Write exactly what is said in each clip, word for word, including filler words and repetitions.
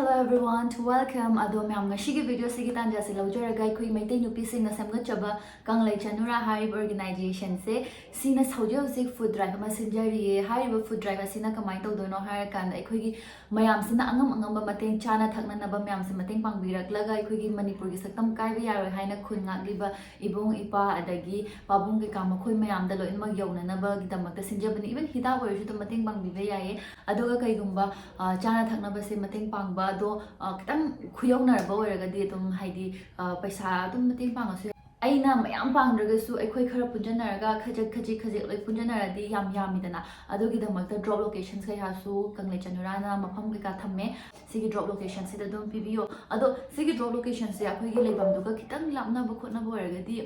Hello everyone, to welcome. ꯑꯗꯣ ꯃꯌꯥꯝ, ꯉꯁꯤꯒꯤ ꯚꯤꯗꯤꯑꯣꯁꯤꯒꯤ ꯇꯥꯟꯖꯥꯁꯦ ꯂꯧꯖꯔꯒ ꯑꯩꯈꯣꯏ ꯃꯩꯇꯩ ꯅꯨꯄꯤꯁꯤꯡꯅ ꯁꯦꯝꯒꯠꯆꯕ ꯀꯪꯂꯩ ꯆꯅꯨꯔꯥ ꯍꯥꯏꯔꯤꯕ ꯑꯣꯔꯒꯅꯥꯏꯖꯦꯁꯟꯁꯦ, ꯁꯤꯅ ꯍꯧꯖꯤꯛ ꯍꯧꯖꯤꯛ ꯐꯨꯗ ꯗ꯭ꯔꯥꯏꯚ ꯑꯃ ꯁꯤꯟꯖꯔꯤꯌꯦ꯫ ꯍꯥꯏꯔꯤꯕ ꯐꯨꯗ ꯗ꯭ꯔꯥꯏꯚ ꯑꯁꯤꯅ ꯀꯃꯥꯏꯅ ꯇꯧꯗꯣꯏꯅꯣ ꯍꯥꯏꯔꯀꯥꯟꯗ, ꯑꯩꯈꯣꯏꯒꯤ ꯃꯌꯥꯝꯁꯤꯅ ꯑꯉꯝ ꯑꯉꯝꯕ ꯃꯇꯦꯡ, ꯆꯥꯅ ꯊꯛꯅꯅꯕ ꯃꯌꯥꯝꯁꯦ ꯃꯇꯦꯡ ꯄꯥꯡꯕꯤꯔꯛꯂꯒ ꯑꯩꯈꯣꯏꯒꯤ ꯃꯅꯤꯄꯨꯔꯒꯤ ꯁꯛꯇꯝ ꯀꯥꯏꯕ ꯌꯥꯔꯣꯏ ꯍꯥꯏꯅ ꯈꯨꯟ ꯉꯥꯛꯂꯤꯕ ꯏꯕꯨꯡ ꯏꯄꯥ ꯑꯗꯒꯤ ꯄꯥꯕꯨꯡ ꯀꯩꯀꯥ ꯃꯈꯣꯏ ꯃꯌꯥꯝꯗ ꯂꯣꯏꯅꯃꯛ ꯌꯧꯅꯅꯕꯒꯤꯗꯃꯛꯇ ꯁꯤꯟꯖꯕꯅꯤ꯫ Even ꯍꯤꯗꯥꯛ ꯑꯣꯏꯔꯁꯨ ꯑꯗꯨꯝ ꯃꯇꯦꯡ ꯄꯥꯡꯕꯤꯕ ꯌꯥꯏꯌꯦ꯫ ꯑꯗꯨꯒ ꯀꯩꯒꯨꯝꯕ, ꯑ, ꯆꯥꯅ ꯊꯛꯅꯕꯁꯦ ꯃꯇꯦꯡ ꯄꯥꯡꯕ ꯑꯗꯣ, ꯑ, ꯈꯤꯇꯪ ꯈꯨꯌꯧꯅꯔꯕ ꯑꯣꯏꯔꯒꯗꯤ ꯑꯗꯨꯝ, ꯍꯥꯏꯗꯤ, ꯑ, ꯄꯩꯁꯥ ꯑꯗꯨꯝ ꯃꯇꯦꯡ ꯄꯥꯡꯉꯁꯨ ꯌꯥꯏ꯫ ꯑꯩꯅ ꯃꯌꯥꯝ ꯄꯥꯡꯗ꯭ꯔꯒꯁꯨ ꯑꯩꯈꯣꯏ ꯈꯔ ꯄꯨꯟꯖꯟꯅꯔꯒ ꯈꯖꯤꯛ ꯈꯖꯤꯛ ꯈꯖꯤꯛ ꯂꯣꯏ ꯄꯨꯟꯖꯟꯅꯔꯗꯤ ꯌꯥꯝ ꯌꯥꯝꯃꯤꯗꯅ꯫ ꯑꯗꯨꯒꯤꯗꯃꯛꯇ ꯗ꯭ꯔꯣꯞ ꯂꯣꯀꯦꯁꯟꯁ ꯀꯩꯀꯥꯁꯨ ꯀꯪꯂꯩ ꯆꯅꯨꯔꯥꯅ ꯃꯐꯝ ꯀꯩꯀꯥ ꯊꯝꯃꯦ꯫ ꯁꯤꯒꯤ ꯗ꯭ꯔꯣꯞ ꯂꯣꯀꯦꯁꯟꯁꯤꯗ ꯑꯗꯨꯝ ꯄꯤꯕꯤꯌꯣ꯫ ꯑꯗꯣ ꯁꯤꯒꯤ ꯗ꯭ꯔꯣꯞ ꯂꯣꯀꯦꯁꯟꯁꯦ ꯑꯩꯈꯣꯏꯒꯤ ꯂꯩꯐꯝꯗꯨꯒ ꯈꯤꯇꯪ ꯂꯥꯞꯅꯕ ꯈꯣꯠꯅꯕ ꯑꯣꯏꯔꯒꯗꯤ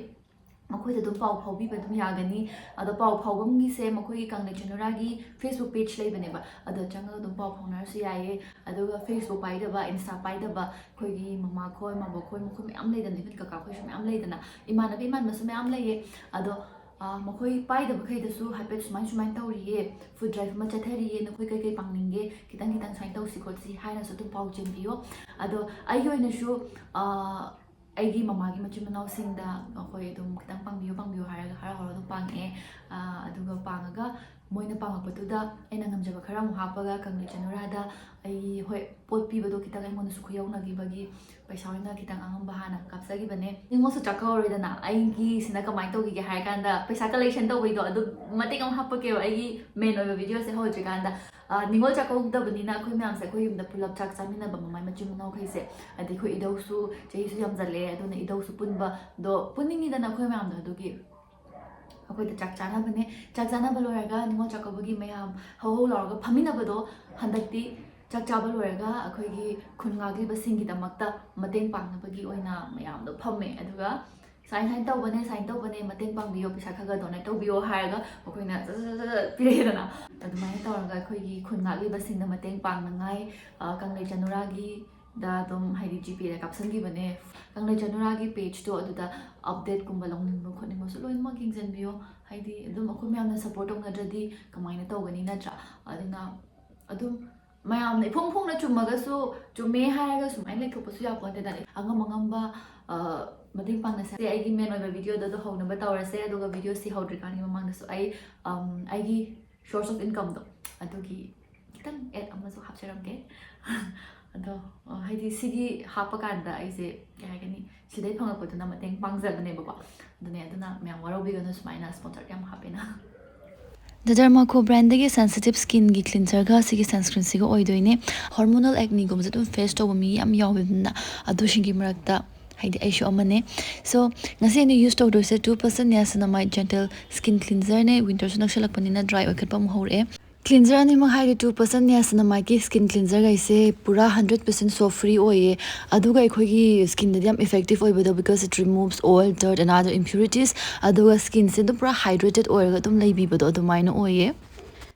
ꯃꯈꯣꯏꯗ ꯑꯗꯨꯝ ꯄꯥꯎ ꯐꯥꯎꯕꯤꯕ ꯑꯗꯨꯝ ꯌꯥꯒꯅꯤ꯫ ꯑꯗꯣ ꯄꯥꯎ ꯐꯥꯎꯐꯝꯒꯤꯁꯦ ꯃꯈꯣꯏꯒꯤ ꯀꯪꯂꯩ ꯆꯅꯨꯔꯥꯒꯤ Facebook page ꯂꯩꯕꯅꯦꯕ, ꯑꯗꯣ ꯆꯪꯉꯒ ꯑꯗꯨꯝ ꯄꯥꯎ ꯐꯥꯎꯅꯔꯁꯨ ꯌꯥꯏꯌꯦ꯫ ꯑꯗꯨꯒ Facebook ꯄꯥꯏꯗꯕ, Insta ꯄꯥꯏꯗꯕ ꯑꯩꯈꯣꯏꯒꯤ ꯃꯃꯥꯈꯣꯏ, ꯃꯕꯣꯛꯈꯣꯏ, ꯃꯈꯣꯏ ꯃꯌꯥꯝ ꯂꯩꯗꯅ, even ꯀꯀꯥꯈꯣꯏꯁꯨ ꯃꯌꯥꯝ ꯂꯩꯗꯅ, ꯏꯃꯥꯟꯅꯕꯤ ꯏꯃꯥꯟꯅꯕꯁꯨ ꯃꯌꯥꯝ ꯂꯩꯌꯦ꯫ ꯑꯗꯣ, ꯑ, ꯃꯈꯣꯏ ꯄꯥꯏꯗꯕꯈꯩꯗꯁꯨ ꯍꯥꯏꯐꯦꯠ ꯁꯨꯃꯥꯏ ꯁꯨꯃꯥꯏꯅ ꯇꯧꯔꯤꯌꯦ, ꯐꯨꯗ ꯗ꯭ꯔꯥꯏꯚ ꯑꯃ ꯆꯠꯊꯔꯤꯌꯦ, ꯅꯈꯣꯏ ꯀꯩꯀꯩ ꯄꯥꯡꯅꯤꯡꯒꯦ, ꯈꯤꯇꯪ ꯈꯤꯇꯪ ꯁꯨꯃꯥꯏꯅ ꯇꯧꯁꯤ ꯈꯣꯠꯁꯤ ꯍꯥꯏꯅꯁꯨ ꯑꯗꯨꯝ ꯄꯥꯎ ꯆꯦꯟꯕꯤꯌꯣ꯫ ꯑꯗꯣ ꯑꯩꯒꯤ ꯑꯣꯏꯅꯁꯨ, ꯑ, ꯑꯩꯒꯤ ꯃꯃꯥꯒꯤ ꯃꯆꯤꯟ ꯃꯅꯥꯎꯁꯤꯡꯗ ꯑꯩꯈꯣꯏ ꯑꯗꯨꯝ ꯈꯤꯇꯪ ꯄꯥꯡꯕꯤꯌꯨ, ꯄꯥꯡꯕꯤꯌꯨ ꯍꯥꯏꯔꯒ ꯍꯔꯥꯎ ꯍꯔꯥꯎ ꯑꯗꯨꯝ ꯄꯥꯡꯉꯛꯑꯦ꯫ ꯑ, ꯑꯗꯨꯒ ꯄꯥꯡꯉꯒ ꯃꯣꯏꯅ ꯄꯥꯡꯉꯛꯄꯗꯨꯗ ꯑꯩꯅ ꯉꯝꯖꯕ ꯈꯔ ꯑꯃꯨꯛ ꯍꯥꯞꯄꯒ ꯀꯪꯂꯩ ꯆꯅꯨꯔꯥꯗ ꯑꯩ, ꯍꯣꯏ, ꯄꯣꯠ ꯄꯤꯕꯗꯣ ꯈꯤꯇꯪ ꯑꯩꯉꯣꯟꯗꯁꯨ ꯈꯨꯌꯧꯅꯈꯤꯕꯒꯤ ꯄꯩꯁꯥ ꯑꯣꯏꯅ ꯈꯤꯇꯪ ꯑꯉꯝꯕ ꯍꯥꯟꯅ ꯀꯥꯞꯆꯈꯤꯕꯅꯦ꯫ ꯅꯤꯡꯉꯣꯜꯁꯨ ꯆꯥꯛꯀꯧꯔꯣꯏꯗꯅ, ꯑꯩꯒꯤꯁꯤꯅ ꯀꯃꯥꯏꯅ ꯇꯧꯈꯤꯒꯦ ꯍꯥꯏꯔ ꯀꯥꯟꯗ, ꯄꯩꯁꯥ ꯀꯂꯦꯛꯁꯟ ꯇꯧꯕꯩꯗꯣ ꯑꯗꯨ ꯃꯇꯦꯛ ꯑꯃ ꯍꯥꯞꯄꯛꯀꯦꯕ, ꯑꯩꯒꯤ ꯃꯦꯟ ꯑꯣꯏꯕ ꯚꯤꯗꯤꯑꯣꯁꯦ ꯍꯧꯗ꯭ꯔꯤꯀꯥꯟꯗ꯫ ꯑ, ꯅꯤꯡꯉꯣꯜ ꯆꯥꯛꯀꯧꯗꯕꯅꯤꯅ ꯑꯩꯈꯣꯏ ꯃꯌꯥꯝꯁꯦ ꯑꯩꯈꯣꯏ ꯌꯨꯝꯗ ꯄꯨꯂꯞ ꯆꯥꯛ ꯆꯥꯃꯤꯟꯅꯕ, ꯃꯃꯥꯏ ꯃꯆꯤꯟ ꯃꯅꯥꯎꯈꯩꯁꯦ꯫ ꯑꯗꯩ ꯑꯩꯈꯣꯏ ꯏꯙꯧꯁꯨ ꯆꯍꯤꯁꯨ ꯌꯥꯝꯖꯜꯂꯛꯑꯦ, ꯑꯗꯨꯅ ꯏꯙꯧꯁꯨ ꯄꯨꯟꯕꯗꯣ ꯄꯨꯟꯅꯤꯡꯉꯤꯗꯅ ꯑꯩꯈꯣꯏ ꯃꯌꯥꯝꯗꯣ꯫ ꯑꯗꯨꯒꯤ ꯑꯩꯈꯣꯏꯗ ꯆꯥꯛ ꯆꯥꯅꯕꯅꯦ꯫ ꯆꯥꯛ ꯆꯥꯅꯕ ꯂꯣꯏꯔꯒ ꯅꯤꯡꯉꯣꯜ ꯆꯥꯛꯀꯧꯕꯒꯤ ꯃꯌꯥꯝ ꯍꯧ ꯍꯧ ꯂꯥꯎꯔꯒ ꯐꯝꯃꯤꯟꯅꯕꯗꯣ, ꯍꯟꯗꯛꯇꯤ ꯆꯥꯛ ꯆꯥꯕ ꯂꯣꯏꯔꯒ ꯑꯩꯈꯣꯏꯒꯤ ꯈꯨꯟ ꯉꯥꯛꯂꯤꯕꯁꯤꯡꯒꯤꯗꯃꯛꯇ ꯃꯇꯦꯡ ꯄꯥꯡꯅꯕꯒꯤ ꯑꯣꯏꯅ ꯃꯌꯥꯝꯗꯣ ꯐꯝꯃꯦ꯫ ꯑꯗꯨꯒ "ꯁꯥꯏꯟ ꯁꯥꯏꯟ ꯇꯧꯕꯅꯦ, ꯁꯥꯏꯟ ꯇꯧꯕꯅꯦ, ꯃꯇꯦꯡ ꯄꯥꯡꯕꯤꯌꯣ, ꯄꯩꯁꯥ ꯈꯔ ꯈꯔ ꯗꯣꯅꯦꯠ ꯇꯧꯕꯤꯌꯣ" ꯍꯥꯏꯔꯒ ꯃꯈꯣꯏꯅ ꯖꯠ ꯖꯠ ꯖꯠ ꯖꯠ ꯄꯤꯔꯛꯑꯦꯗꯅ꯫ ꯑꯗꯨꯃꯥꯏꯅ ꯇꯧꯔꯒ ꯑꯩꯈꯣꯏꯒꯤ ꯈꯨꯟ ꯉꯥꯛꯂꯤꯕꯁꯤꯡꯗ ꯃꯇꯦꯡ ꯄꯥꯡꯅꯉꯥꯏ, ꯑ, ꯀꯪꯂꯩ ꯆꯅꯨꯔꯥꯒꯤꯗ ꯑꯗꯨꯝ, ꯍꯥꯏꯗꯤ, ꯖꯤꯄꯦꯗ ꯀꯥꯞꯁꯟꯈꯤꯕꯅꯦ꯫ ꯀꯪꯂꯩ ꯆꯅꯨꯔꯥꯒꯤ ꯄꯦꯖꯇꯣ ꯑꯗꯨꯗ ꯑꯞꯗꯦꯠꯀꯨꯝꯕ ꯂꯧꯅꯤꯡꯕ ꯈꯣꯠꯅꯤꯡꯕꯁꯨ ꯂꯣꯏꯅꯃꯛ ꯌꯦꯡꯁꯤꯟꯕꯤꯌꯣ꯫ ꯍꯥꯏꯗꯤ, ꯑꯗꯨꯝ ꯑꯩꯈꯣꯏ ꯃꯌꯥꯝꯅ ꯁꯞꯄꯣꯔꯠ ꯇꯧꯅꯗ꯭ꯔꯗꯤ ꯀꯃꯥꯏꯅ ꯇꯧꯒꯅꯤ, ꯅꯠꯇ꯭ꯔꯥ? ꯑꯗꯨꯅ ꯑꯗꯨꯝ ꯃꯌꯥꯝꯅ ꯏꯐꯣꯡ ꯐꯣꯡꯅ ꯆꯨꯝꯃꯒꯁꯨ, ꯆꯨꯝꯃꯦ ꯍꯥꯏꯔꯒ ꯁꯨꯃꯥꯏꯅ ꯂꯩꯊꯣꯛꯄꯁꯨ ꯌꯥꯄꯣꯟꯇꯦꯗ꯫ ꯑꯉꯝ ꯑꯉꯝꯕ, ꯑ, ꯃꯇꯦꯡ ꯄꯥꯡꯅꯁꯦ꯫ ꯑꯩꯒꯤ ꯃꯦꯟ ꯑꯣꯏꯕ ꯚꯤꯗꯤꯑꯣꯗꯣ ꯑꯗꯨ ꯍꯧꯅꯕ ꯇꯧꯔꯁꯦ, ꯑꯗꯨꯒ ꯚꯤꯗꯤꯑꯣꯁꯤ ꯍꯧꯗ꯭ꯔꯤꯀꯥꯟꯒꯤ ꯃꯃꯥꯡꯗꯁꯨ ꯑꯩ, ꯑꯝ, ꯑꯩꯒꯤ source of incomeꯗꯣ ꯑꯗꯨꯒꯤ ꯈꯤꯇꯪ ad ꯑꯃꯁꯨ ꯍꯥꯞꯆꯔꯝꯒꯦ꯫ ꯑꯗꯣ, ꯑ, ꯍꯥꯏꯗꯤ ꯁꯤꯒꯤ ꯍꯥꯞꯄ ꯀꯥꯟꯗ ꯑꯩꯁꯦ, ꯀꯩ ꯍꯥꯏꯒꯅꯤ, ꯁꯤꯗꯩ ꯐꯪꯉꯛꯄꯗꯨꯅ ꯃꯇꯦꯡ ꯄꯥꯡꯖꯕꯅꯦꯕꯀꯣ꯫ ꯑꯗꯨꯅꯦ, ꯑꯗꯨꯅ ꯃꯌꯥꯝ ꯋꯥꯔꯧꯕꯤꯒꯅꯨ, ꯁꯨꯃꯥꯏꯅ sponsor ꯌꯥꯝ ꯍꯥꯞꯄꯦꯅ꯫ The Dermaco brandꯗꯒꯤ sensitive skinꯒꯤ cleanserꯒ ꯁꯤꯒꯤ sunscreenꯁꯤꯒ ꯑꯣꯏꯗꯣꯏꯅꯦ꯫ Hormonal acneꯒꯨꯝꯕꯁꯦ ꯑꯗꯨꯝ face ꯇꯧꯕ ꯃꯤ ꯌꯥꯝ ꯌꯥꯎꯋꯤꯗꯅ, ꯑꯗꯨꯁꯤꯡꯒꯤ ꯃꯔꯛꯇ ꯍꯥꯏꯗꯤ ꯑꯩꯁꯨ ꯑꯃꯅꯦ꯫ So, ꯉꯁꯤ ꯑꯩꯅ use ꯇꯧꯗꯣꯏꯁꯦ two percent niacinamide gentle skin cleanserꯅꯦ꯫ Winterꯁꯨ ꯅꯛꯁꯜꯂꯛꯄꯅꯤꯅ dry ꯑꯣꯏꯈꯠꯄ ꯑꯃꯨꯛ ꯍꯧꯔꯛꯑꯦ꯫ Cleanser ꯑꯅꯤꯃꯛ ꯍꯥꯏꯗꯤ two percent niacinamadegꯤ skin cleanserꯈꯩꯁꯦ ꯄꯨꯔꯥ hundred percent soap free ꯑꯣꯏꯌꯦ, ꯑꯗꯨꯒ ꯑꯩꯈꯣꯏꯒꯤ skinꯗꯗꯤ ꯌꯥꯝ effective ꯑꯣꯏꯕꯗꯣ, because it removes oil, dirt and other impurities, ꯑꯗꯨꯒ skinꯁꯦ ꯑꯗꯨꯝ ꯄꯨꯔꯥ hydrated ꯑꯣꯏꯔꯒ ꯑꯗꯨꯝ ꯂꯩꯕꯤꯕꯗꯣ ꯑꯗꯨꯃꯥꯏꯅ ꯑꯣꯏꯌꯦ꯫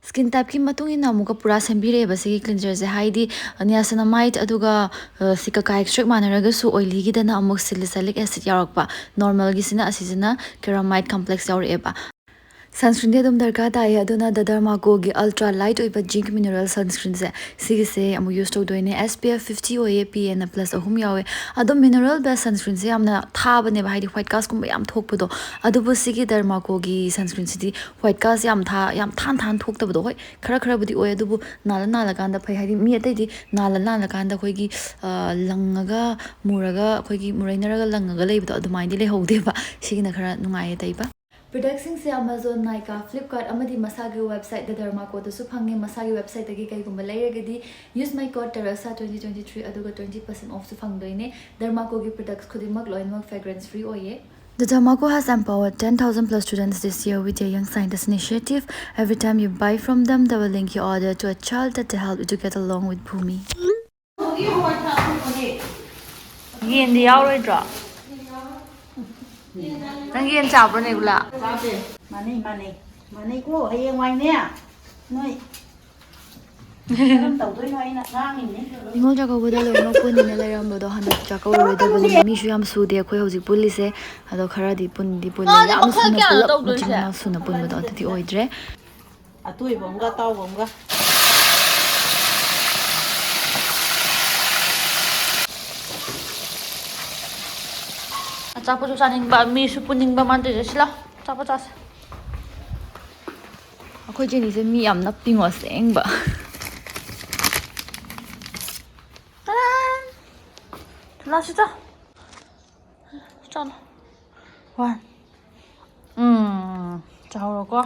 Skin typeꯀꯤ ꯃꯇꯨꯡ ꯏꯟꯅ ꯑꯃꯨꯛꯀ ꯄꯨꯔꯥ ꯁꯦꯝꯕꯤꯔꯛꯑꯦꯕ ꯁꯤꯒꯤ cleanserꯁꯦ, ꯍꯥꯏꯗꯤ niacinamide ꯑꯗꯨꯒ, ꯑ, cicaca extract ꯃꯥꯟꯅꯔꯒꯁꯨ oilyꯒꯤꯗꯅ ꯑꯃꯨꯛ salicylic acid ꯌꯥꯎꯔꯛꯄ, normalꯒꯤꯁꯤꯅ, ꯑꯁꯤꯁꯤꯅ ceramide complex ꯌꯥꯎꯔꯛꯑꯦꯕ꯫ Sunscreenꯗꯤ ꯑꯗꯨꯝ ꯗꯔꯀꯥꯔ ꯇꯥꯏꯌꯦ, ꯑꯗꯨꯅ The Dermacoꯒꯤ ultra light ꯑꯣꯏꯕ zinc mineral sunscreenꯁꯦ, ꯁꯤꯒꯤꯁꯦ ꯑꯃꯨꯛ use ꯇꯧꯗꯣꯏꯅꯦ꯫ SPF fifty ꯑꯣꯏꯌꯦ, PAꯅ plus ꯑꯍꯨꯝ ꯌꯥꯎꯋꯦ꯫ ꯑꯗꯨꯝ mineral based sunscreenꯁꯦ ꯌꯥꯝꯅ ꯊꯥꯕꯅꯦꯕ, ꯍꯥꯏꯗꯤ white castꯀꯨꯝꯕ ꯌꯥꯝ ꯊꯣꯛꯄꯗꯣ꯫ ꯑꯗꯨꯕꯨ ꯁꯤꯒꯤ Dermacoꯒꯤ sunscreenꯁꯤꯗꯤ white cast ꯌꯥꯝ ꯊꯥ-, ꯌꯥꯝ ꯊꯥꯟ ꯊꯥꯟ ꯊꯣꯛꯇꯕꯗꯣ, ꯍꯣꯏ, ꯈꯔ ꯈꯔꯕꯨꯗꯤ ꯑꯣꯏ, ꯑꯗꯨꯕꯨ ꯅꯥꯜꯂ ꯅꯥꯜꯂꯀꯥꯟꯗ ꯐꯩ꯫ ꯍꯥꯏꯗꯤ ꯃꯤ ꯑꯇꯩꯗꯤ ꯅꯥꯜꯂ ꯅꯥꯜꯂꯀꯥꯟꯗ ꯑꯩꯈꯣꯏꯒꯤ, ꯑ, ꯂꯪꯉꯒ, ꯃꯨꯔꯒ, ꯑꯩꯈꯣꯏꯒꯤ ꯃꯨꯔꯩꯅꯔꯒ ꯂꯪꯉꯒ ꯂꯩꯕꯗꯣ, ꯑꯗꯨꯃꯥꯏꯅꯗꯤ ꯂꯩꯍꯧꯗꯦꯕ꯫ ꯁꯤꯒꯤꯅ ꯈꯔ ꯅꯨꯡꯉꯥꯏꯌꯦ ꯇꯩꯕ꯫ Productꯁꯤꯡꯁꯦ Amazon, Nykaa, Flipkart ꯑꯃꯗꯤ ꯃꯁꯥꯒꯤ website The Dermacoꯗꯁꯨ ꯐꯪꯉꯦ꯫ ꯃꯁꯥꯒꯤ websiteꯇꯒꯤ ꯀꯩꯒꯨꯝꯕ ꯂꯩꯔꯒꯗꯤ use my code Tarasa twenty twenty three ꯑꯗꯨꯒ twenty percent offꯁꯨ ꯐꯪꯗꯣꯏꯅꯦ꯫ Dermacoꯒꯤ products ꯈꯨꯗꯤꯡꯃꯛ ꯂꯣꯏꯅꯃꯛ fragrance free ꯑꯣꯏꯌꯦ꯫ The Dermaco has empowered ten thousand plus students this year with their Young Scientist initiative. Every time you buy from them, they will link your order to a child that they helped to get along with Bhumi. ꯌꯦꯟꯗꯤ ꯌꯥꯎꯔꯣꯏꯗ꯭ꯔꯣ? ꯅꯪ ꯌꯦꯟ ꯆꯥꯕ꯭ꯔꯣ, nebula? ꯆꯥꯗꯦ꯫ ꯃꯥꯟꯅꯩ, ꯃꯥꯟꯅꯩ꯫ ꯃꯥꯟꯅꯩꯀꯣ, ꯍꯌꯦꯡꯋꯥꯏꯅꯦ ꯅꯣꯏ ꯀꯔꯝ ꯇꯧꯗꯣꯏꯅꯣ ꯑꯩꯅ ꯉꯥꯡꯉꯤꯅꯦ꯫ ꯅꯤꯉꯣꯜ ꯆꯥꯛꯀꯧꯕꯗ ꯂꯣꯏꯅꯃꯛ ꯄꯨꯟꯅ ꯂꯩꯔꯝꯕꯗꯣ ꯍꯟꯗꯛ ꯆꯥꯛꯀꯧꯔꯔꯣꯏꯗꯕꯅꯤꯅ ꯃꯤꯁꯨ ꯌꯥꯝ ꯁꯨꯗꯦ ꯑꯩꯈꯣꯏ ꯍꯧꯖꯤꯛ ꯄꯨꯜꯂꯤꯁꯦ꯫ ꯑꯗꯣ ꯈꯔꯗꯤ ꯄꯨꯟꯗꯤ ꯄꯨꯜꯂꯦ꯫ ꯃꯥꯗꯤ ꯌꯥꯝ ꯃꯈꯜ ꯁꯨꯅ ꯀꯌꯥꯅꯣ ꯄꯨꯂꯞ ꯇꯧꯗꯣꯏꯁꯦ? ꯃꯆꯤꯟ ꯃꯅꯥꯎ ꯁꯨꯅ ꯄꯨꯟꯕꯗꯣ ꯑꯗꯨꯗꯤ ꯑꯣꯏꯗ꯭ꯔꯦ꯫ ꯑꯇꯣꯏꯕ ꯑꯃꯒ ꯑꯇꯥꯎꯕ ꯑꯃꯒ꯫ ꯑꯆꯥꯄꯣꯠꯁꯨ ꯆꯥꯅꯤꯡꯕ, ꯃꯤꯁꯨ ꯄꯨꯅꯤꯡꯕ, ꯃꯥꯅ ꯇꯧꯔꯤꯁꯦ꯫ ꯁꯤ ꯂꯥꯎ, ꯑꯆꯥꯄꯣꯠ ꯆꯥꯁꯦ꯫ ꯑꯩꯈꯣꯏ ꯆꯦꯅꯤꯁꯦ ꯃꯤ ꯌꯥꯝ ꯅꯞꯄꯤꯉꯣ, ꯑꯁꯦꯡꯕ꯫ ꯇꯔꯥꯟ! ꯂꯥꯛꯁꯤ ꯆꯣ꯫ ꯆꯠꯂꯣ꯫ ꯋꯥꯟ꯫ ꯎꯝ, ꯆꯥꯍꯧꯔꯣꯀꯣ꯫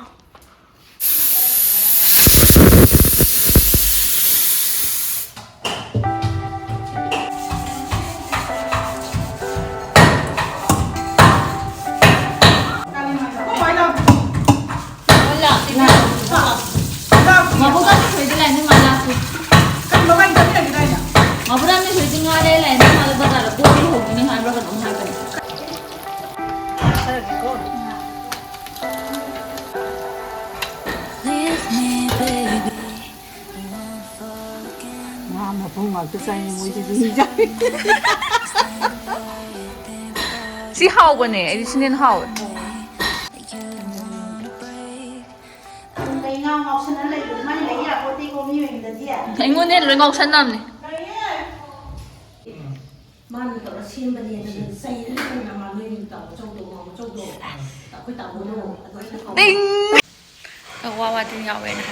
ꯃꯥꯕꯨ ꯀꯥꯁꯤ ꯁꯣꯏꯗ ꯂꯩꯅꯤ ꯃꯥ ꯂꯥꯛꯁꯤ꯫ ꯃꯥꯕꯨ ꯔꯥꯝꯅ ꯁꯣꯏꯗꯤ ꯉꯥ ꯂꯩ ꯂꯩꯅꯤ ꯃꯥ ꯕꯖꯥꯔꯗ ꯄꯣꯠ ꯍꯧꯒꯅꯤ ꯍꯥꯏꯕ꯭ꯔꯥ ꯀꯩꯅꯣꯝ ꯍꯥꯏꯕꯅꯤ꯫ ꯉꯥ ꯃꯄꯨꯝ ꯉꯥꯛꯇ ꯆꯥꯏ ꯃꯣꯏꯁꯤꯗꯤ ꯍꯤꯡꯖꯥꯡ꯫ ꯁꯤ ꯍꯥꯎꯕꯅꯦ, ꯑꯩꯗꯤ ꯁꯤꯅ ꯍꯦꯟꯅ ꯍꯥꯎꯋꯦ꯫ ꯀꯩ ꯉꯥ ꯉꯥꯎꯁꯟꯅ ꯂꯩꯕ? ꯃꯥꯏ ꯂꯩ ꯌꯥꯄꯣꯠꯇꯦꯀꯣ, ꯃꯤ ꯃꯌꯨꯝꯗꯗꯤ꯫ ꯑꯩꯉꯣꯟꯗ ꯍꯦꯟꯅ ꯂꯣꯏ ꯉꯥꯎꯁꯟꯅꯕꯅꯦ꯫ ꯃꯥꯅ ꯇꯧꯔ ꯁꯦꯝꯕꯅꯦ, ꯑꯗꯨꯅ ꯆꯩꯔꯅꯤ ꯀꯩꯅꯣ, ꯃꯥ ꯅꯣꯏ ꯇꯥꯃꯣ ꯆꯧꯗꯣ, ꯃꯥꯃꯣ ꯆꯧꯗꯣ, ꯑꯩꯈꯣꯏ ꯇꯥꯃꯣꯗꯣ, ꯑꯗꯨ ꯑꯩꯅ ꯀꯧ- ꯇꯤꯡ! ꯋꯥ ꯋꯥ ꯇꯤꯟ ꯌꯥꯎꯋꯦꯅ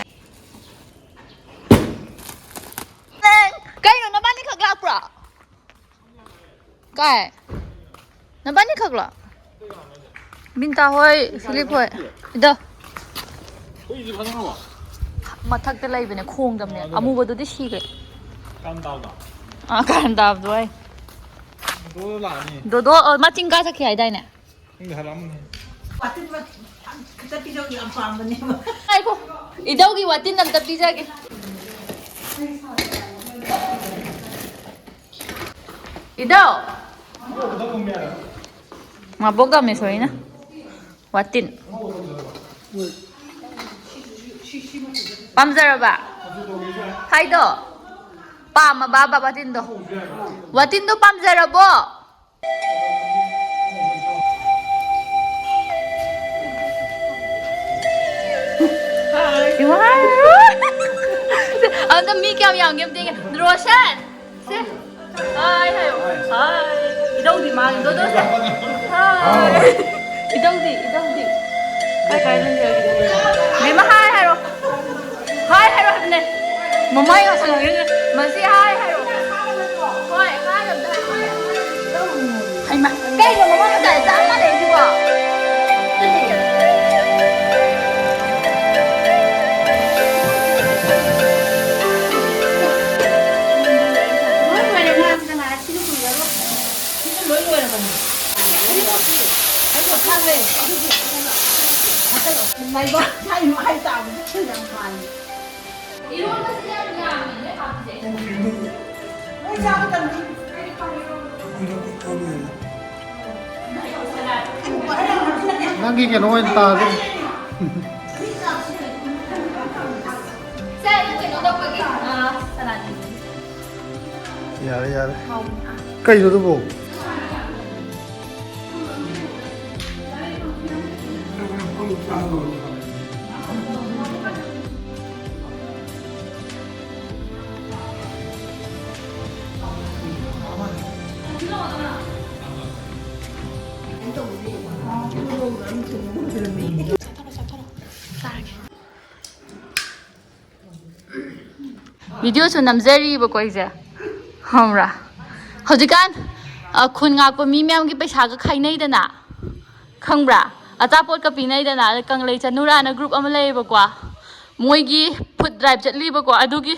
ꯍꯥꯏ꯫ ꯀꯩꯅꯣ, ꯅꯕꯥꯅꯤꯈꯛ ꯂꯥꯛꯄ꯭ꯔꯣ? ꯀꯥꯏ? ꯅꯕꯥꯅꯤꯈꯛꯂꯣ? ꯕꯤꯟꯇꯥ ꯍꯣꯏ, ꯐꯤꯂꯤꯞ ꯍꯣꯏ꯫ ꯏꯗꯣ꯫ ꯍꯨꯏꯁꯤ ꯐꯥꯅꯤꯡꯉꯕ? ꯃꯊꯛꯇ ꯂꯩꯕꯅꯦ, ꯈꯣꯡꯗꯕꯅꯦ꯫ ꯑꯃꯨꯕꯗꯨꯗꯤ ꯁꯤꯈ꯭ꯔꯦ꯫ ꯀꯔꯝ ꯇꯥꯕꯗꯣ? ꯑꯥ, ꯀꯔꯟ ꯇꯥꯕꯗꯣ ꯑꯩ꯫ ꯗꯣꯗꯣ ꯂꯥꯛꯑꯅꯤ꯫ ꯗꯣꯗꯣ, ꯑ, ꯃꯥ ꯆꯤꯡ ꯀꯥ ꯆꯠꯈꯤ ꯍꯥꯏꯗꯥꯏꯅꯦ? ꯈꯪꯗꯦ, ꯍꯜꯂꯛꯑꯝꯃꯅꯤ꯫ ꯋꯥꯇꯤꯟ ꯃ-, ꯈꯤꯇ ꯄꯤꯖꯧ, ꯌꯥꯝ ꯄꯥꯝꯕꯅꯦꯕ꯫ ꯉꯥꯏꯈꯣ, ꯏꯙꯧꯒꯤ ꯋꯥꯇꯤꯟ ꯑꯝꯇ ꯄꯤꯖꯒꯦ꯫ ꯏꯙꯧ! ꯃꯥꯕꯣꯛ ꯀꯥꯃꯦꯁꯣꯔꯤꯅ ꯋꯥꯇꯤꯟ꯫ ꯄꯥꯝꯖꯔꯕ? ꯍꯥꯏꯗꯣ? ꯄꯥꯝꯃꯕꯕ ꯋꯥꯇꯤꯟꯗꯣ? ꯋꯥꯇꯤꯟꯗꯣ ꯄꯥꯝꯖꯔꯕꯣ? ꯏꯃꯥ! ꯑꯝꯇ ꯃꯤ ꯀꯌꯥꯝ ꯌꯥꯝꯒꯦ ꯑꯝꯇ ꯌꯦꯡꯒꯦ꯫ ꯔꯣꯁꯟ! ꯁꯦ꯫ ꯍꯥꯏ ꯍꯥꯏꯌꯣ꯫ ꯍꯥꯏ꯫ ꯏꯙꯧꯗꯤ ꯃꯥꯒꯤ ꯗꯣꯗꯣꯁꯦ꯫ ꯍꯥꯏ꯫ ꯏꯙꯧꯗꯤ, ꯏꯙꯧꯗꯤ꯫ ꯀꯥꯏ ꯀꯥꯏ ꯂꯩꯒꯦ? ꯃꯦꯝꯃ ꯍꯥꯏ ꯍꯥꯏꯔꯣ꯫ ꯍꯥꯏ ꯍꯥꯏꯔꯣ ꯍꯥꯏꯕꯅꯦ꯫ ꯃꯃꯥꯏ ꯉꯥꯎꯁꯜꯂꯛꯑꯦ꯫ ꯃꯁꯤ ꯍꯥꯏ ꯍꯥꯏꯔꯣ꯫ ꯍꯣꯏ, ꯍꯥꯏ ꯑꯝꯇ ꯍꯥꯏꯔꯣ꯫ ꯍꯩꯃꯥ, ꯀꯩꯅꯣ ꯃꯃꯥ ꯃꯆꯥ ꯆꯞ ꯃꯥꯟꯅꯩꯁꯤꯕꯣ? ꯂꯣꯏ ꯂꯣꯏꯔꯕꯅꯤ꯫ ꯑꯩꯅ ꯈꯪꯉꯦ꯫ ꯑꯗꯨꯗꯤ ꯂꯩꯕꯥꯛ ꯍꯥꯏꯅꯣ ꯍꯥꯏ ꯇꯥꯕꯗꯤ ꯌꯥꯝ ꯃꯥꯜꯂꯤ꯫ ꯏꯔꯣꯟꯕꯁꯤ ꯌꯥꯝ ꯌꯥꯝꯃꯤ, ꯅꯣꯏ ꯍꯥꯞꯄꯤꯁꯦ꯫ ꯅꯣꯏ ꯆꯥꯕ ꯇꯟꯕꯤ꯫ ꯅꯪꯒꯤ ꯀꯩꯅꯣ ꯑꯣꯏꯅ ꯇꯥꯔꯦ꯫ ꯁꯦ, ꯑꯗꯨ ꯀꯩꯅꯣ ꯇꯧꯕꯒꯤ, ꯑꯥ, ꯁꯂꯥꯠꯀꯤ꯫ ꯌꯥꯔꯦ, ꯌꯥꯔꯦ꯫ ꯀꯩꯅꯣ ꯑꯗꯨꯕꯨ? ꯚꯤꯗꯤꯑꯣꯁꯨ ꯅꯝꯖꯔꯤꯕꯀꯣ ꯑꯩꯁꯦ, ꯈꯪꯕ꯭ꯔꯥ? ꯍꯧꯖꯤꯛꯀꯥꯟ, ꯑ, ꯈꯨꯟ ꯉꯥꯛꯄ ꯃꯤ ꯃꯌꯥꯝꯒꯤ ꯄꯩꯁꯥꯒ ꯈꯥꯏꯅꯩꯗꯅ, ꯈꯪꯕ꯭ꯔꯥ? ꯑꯆꯥꯄꯣꯠꯀ ꯄꯤꯅꯩꯗꯅ꯫ ꯑꯗ ꯀꯪꯂꯩ ꯆꯅꯨꯔꯥꯅ ꯒ꯭ꯔꯨꯞ ꯑꯃ ꯂꯩꯌꯦꯕꯀꯣ, ꯃꯣꯏꯒꯤ ꯐꯨꯗ ꯗ꯭ꯔꯥꯏꯚ ꯆꯠꯂꯤꯕꯀꯣ, ꯑꯗꯨꯒꯤ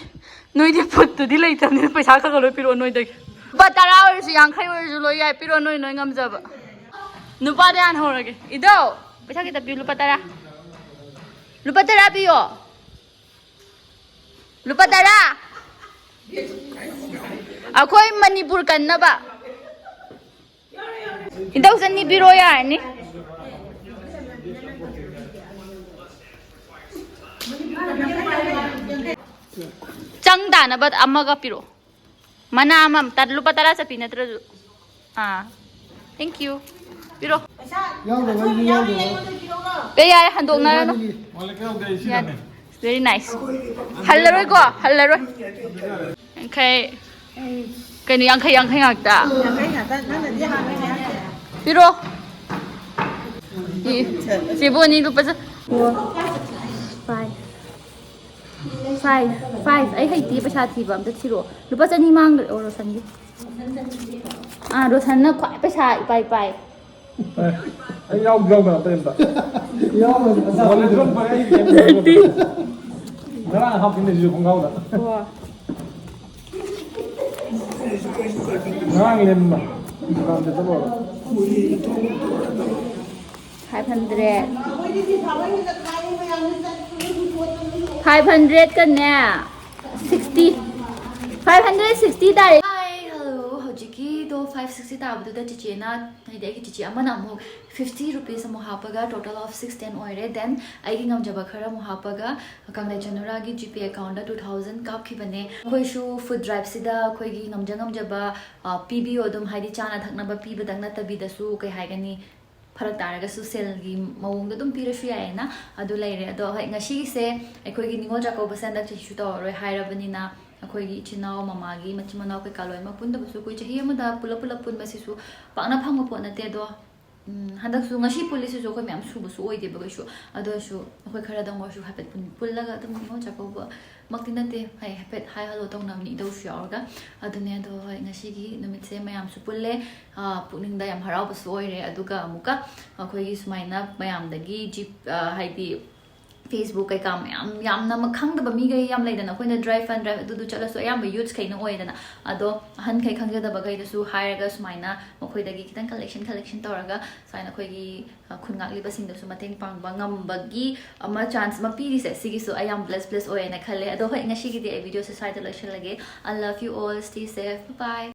ꯅꯣꯏꯗꯤ ꯐꯨꯗꯇꯨꯗꯤ ꯂꯩꯇꯕꯅꯤꯅ ꯄꯩꯁꯥ ꯈꯔ ꯈꯔ ꯂꯣꯏ ꯄꯤꯔꯛꯑꯣ ꯅꯣꯏꯗꯒꯤ꯫ ꯂꯨꯄꯥ ꯇꯔꯥ ꯑꯣꯏꯔꯁꯨ, ꯌꯥꯡꯈꯩ ꯑꯣꯏꯔꯁꯨ ꯂꯣꯏ ꯌꯥꯏ, ꯄꯤꯔꯛꯑꯣ ꯅꯣꯏ ꯅꯣꯏ ꯉꯝꯖꯕ꯫ ꯅꯨꯄꯥꯗ ꯍꯥꯟꯅ ꯍꯧꯔꯒꯦ꯫ ꯏꯗꯣ, ꯄꯩꯁꯥ ꯈꯤꯇ ꯄꯤꯌꯨ, ꯂꯨꯄꯥ ꯇꯔꯥ꯫ ꯂꯨꯄꯥ ꯇꯔꯥ ꯄꯤꯌꯣ꯫ ꯂꯨꯄꯥ ꯇꯔꯥ꯫ ꯑꯩꯈꯣꯏ ꯃꯅꯤꯄꯨꯔ ꯀꯟꯅꯕ꯫ ꯏꯟꯗꯛꯁꯟ ꯅꯤꯕꯤꯔꯣ ꯌꯥꯔꯅꯤ꯫ ꯆꯪ ꯇꯥꯅꯕ ꯑꯃꯒ ꯄꯤꯔꯛꯑꯣ꯫ ꯃꯅꯥ ꯑꯃ, ꯇ-, ꯂꯨꯄꯥ ꯇꯔꯥ ꯆꯠꯄꯤ ꯅꯠꯇ꯭ꯔꯁꯨ꯫ ꯑꯥ, thank you꯫ ꯄꯤꯔꯛꯑꯣ꯫ ꯌꯥꯎꯗꯕ ꯑꯩꯁꯨ ꯌꯥꯎꯗꯕ꯫ ꯑꯦ, ꯌꯥꯔꯦ, ꯍꯟꯗꯣꯛꯅꯔꯅꯨ꯫ ꯌꯥꯔꯦ꯫ Very nice꯫ ꯍꯜꯂꯔꯣꯏꯀꯣ, ꯍꯜꯂꯔꯣꯏ꯫ ꯌꯥꯡꯈꯩ꯫ ꯀꯩꯅꯣ, ꯌꯥꯡꯈꯩ ꯌꯥꯡꯈꯩ ꯉꯥꯛꯇ? ꯄꯤꯔꯣ꯫ ꯏ, ꯆꯦꯕꯣꯅꯤ ꯂꯨꯄꯥ ꯆ-, ꯐꯥꯏꯚ꯫ Five, five. ꯑꯩ ꯍꯩꯇꯦ ꯄꯩꯁꯥ ꯊꯤꯕ, ꯑꯝꯇ ꯊꯤꯔꯛꯑꯣ꯫ ꯂꯨꯄꯥ ꯆꯅꯤ ꯃꯥꯡꯈ꯭ꯔꯦ꯫ ꯑꯣ, ꯔꯣꯁꯟꯒꯤ꯫ ꯑꯥ, ꯔꯣꯁꯟꯅ ꯈ꯭ꯋꯥꯏ ꯄꯩꯁꯥ ꯏꯄꯥꯏ ꯄꯥꯏ꯫ ꯑꯩ ꯌꯥꯎ-, ꯌꯥꯎꯗꯅ ꯑꯇꯩ ꯑꯝꯇ꯫ ꯌꯥꯎꯗꯅ꯫ ꯋꯥꯂꯦꯠꯁꯨ ꯑꯝꯇ ꯑꯩ ꯀꯩꯝꯇ ꯌꯥꯎꯗꯅ꯫ ꯉꯔꯥꯡ ꯍꯥꯞꯈꯤꯕꯅꯦ ꯁꯤꯁꯨ ꯈꯣꯡꯒ꯭ꯔꯥꯎꯗ꯫ ꯑꯣ꯫ ꯉꯔꯥꯡ ꯂꯦꯝꯕ ꯗꯨꯀꯥꯟꯗ ꯆꯠꯂꯨꯔꯒ꯫ Five hundred. Five hundred ꯀꯅꯦ, sixty꯫ Five hundred sixty ꯇꯥꯔꯦ꯫ Hi, hello꯫ ꯍꯧꯖꯤꯛꯀꯤꯗꯣ five sixty ꯇꯥꯕꯗꯨꯗ ꯆꯤꯆꯦꯅ, ꯍꯥꯏꯗꯤ ꯑꯩꯒꯤ ꯆꯤꯆꯦ ꯑꯃꯅ ꯑꯃꯨꯛ fifty rupees ꯑꯃꯨꯛ ꯍꯥꯞꯄꯒ total of six ten ꯑꯣꯏꯔꯦ꯫ Then ꯑꯩꯒꯤ ꯉꯝꯖꯕ ꯈꯔ ꯑꯃꯨꯛ ꯍꯥꯞꯄꯒ ꯀꯪꯂꯩ ꯆꯅꯨꯔꯥꯒꯤ GPay accountꯇ two thousand ꯀꯥꯞꯈꯤꯕꯅꯦ꯫ ꯑꯩꯈꯣꯏꯁꯨ food driveꯁꯤꯗ ꯑꯩꯈꯣꯏꯒꯤ ꯉꯝꯖ ꯉꯝꯖꯕ, ꯑ, ꯄꯤꯕꯤꯌꯣ꯫ ꯑꯗꯨꯝ ꯍꯥꯏꯗꯤ ꯆꯥꯅ ꯊꯛꯅꯕ ꯄꯤꯕꯗꯪ ꯅꯠꯇꯕꯤꯗꯁꯨ, ꯀꯩ ꯍꯥꯏꯒꯅꯤ, ꯐꯔꯛ ꯇꯥꯔꯒꯁꯨ ꯁꯦꯜꯒꯤ ꯃꯑꯣꯡꯗ ꯑꯗꯨꯝ ꯄꯤꯔꯁꯨ ꯌꯥꯏꯌꯦꯅ ꯑꯗꯨ ꯂꯩꯔꯦ꯫ ꯑꯗꯣ ꯍꯣꯏ, ꯉꯁꯤꯒꯤꯁꯦ ꯑꯩꯈꯣꯏꯒꯤ ꯅꯤꯉꯣꯜ ꯆꯥꯛꯀꯧꯕꯁꯦ ꯍꯟꯗꯛ ꯆꯍꯤꯁꯨ ꯇꯧꯔꯔꯣꯏ ꯍꯥꯏꯔꯕꯅꯤꯅ, ꯑꯩꯈꯣꯏꯒꯤ ꯏꯆꯤꯟ ꯏꯅꯥꯎ, ꯃꯃꯥꯒꯤ ꯃꯆꯤꯟ ꯃꯅꯥꯎ ꯀꯩꯀꯥ ꯂꯣꯏꯅꯃꯛ ꯄꯨꯟꯗꯕꯁꯨ ꯀꯨꯏ, ꯆꯍꯤ ꯑꯃꯗ ꯄꯨꯂꯞ ꯄꯨꯂꯞ ꯄꯨꯟꯕꯁꯤꯁꯨ ꯄꯥꯛꯅ ꯐꯪꯕ ꯄꯣꯠ ꯅꯠꯇꯦ꯫ ꯑꯗꯣ, ꯎꯝ, ꯍꯟꯗꯛꯁꯨ ꯉꯁꯤ ꯄꯨꯜꯂꯤꯁꯤꯁꯨ ꯑꯩꯈꯣꯏ ꯃꯌꯥꯝ ꯁꯨꯕꯁꯨ ꯑꯣꯏꯗꯦꯕ ꯀꯩꯁꯨ꯫ ꯑꯗꯨ ꯑꯣꯏꯔꯁꯨ ꯑꯩꯈꯣꯏ ꯈꯔꯗꯪ ꯑꯣꯏꯔꯁꯨ ꯍꯥꯏꯐꯦꯠ ꯄꯨꯟ-, ꯄꯨꯜꯂꯒ ꯑꯗꯨꯝ ꯅꯤꯉꯣꯜ ꯆꯥꯛꯀꯧꯕ ꯃꯛꯇꯤ ꯅꯠꯇꯦ, ꯍꯥꯏ-, ꯍꯥꯏꯐꯦꯠ hi hello ꯇꯧꯅꯕꯅꯤ ꯏꯙꯧꯁꯨ ꯌꯥꯎꯔꯒ꯫ ꯑꯗꯨꯅꯦ, ꯑꯗꯣ ꯍꯣꯏ, ꯉꯁꯤꯒꯤ ꯅꯨꯃꯤꯠꯁꯦ ꯃꯌꯥꯝꯁꯨ ꯄꯨꯜꯂꯦ, ꯑꯥ, ꯄꯨꯛꯅꯤꯡꯗ ꯌꯥꯝ ꯍꯔꯥꯎꯕꯁꯨ ꯑꯣꯏꯔꯦ꯫ ꯑꯗꯨꯒ ꯑꯃꯨꯛꯀ ꯑꯩꯈꯣꯏꯒꯤ ꯁꯨꯃꯥꯏꯅ ꯃꯌꯥꯝꯗꯒꯤ ꯖꯤꯞ-, ꯑꯥ, ꯍꯥꯏꯗꯤ Facebook ꯀꯩꯀꯥ ꯃꯌꯥꯝ ꯌꯥꯝꯅ ꯃ-, ꯈꯪꯗꯕ ꯃꯤꯈꯩ ꯌꯥꯝ ꯂꯩꯗꯅ, ꯑꯩꯈꯣꯏꯅ drive fund drive ꯑꯗꯨꯗꯨ ꯆꯠꯂꯁꯨ ꯑꯌꯥꯝꯕ youths ꯈꯩꯅ ꯑꯣꯏꯗꯅ, ꯑꯗꯣ ꯑꯍꯟꯈꯩ ꯈꯪꯖꯗꯕꯈꯩꯗꯁꯨ ꯍꯥꯏꯔꯒ ꯁꯨꯃꯥꯏꯅ ꯃꯈꯣꯏꯗꯒꯤ ꯈꯤꯇꯪ collection collection ꯇꯧꯔꯒ ꯁꯨꯃꯥꯏꯅ ꯑꯩꯈꯣꯏꯒꯤ, ꯑ, ꯈꯨꯟ ꯉꯥꯛꯂꯤꯕꯁꯤꯡꯗꯁꯨ ꯃꯇꯦꯡ ꯄꯥꯡꯕ ꯉꯝꯕꯒꯤ ꯑꯃ chance ꯑꯃ ꯄꯤꯔꯤꯁꯦ, ꯁꯤꯒꯤꯁꯨ ꯑꯩ ꯌꯥꯝ bless bless ꯑꯣꯏꯌꯦꯅ ꯈꯜꯂꯦ꯫ ꯑꯗꯣ ꯍꯣꯏ, ꯉꯁꯤꯒꯤꯗꯤ ꯑꯩ videoꯁꯦ ꯁ꯭ꯋꯥꯏꯗ ꯂꯣꯏꯁꯤꯜꯂꯒꯦ꯫ I love you all, stay safe, bye bye꯫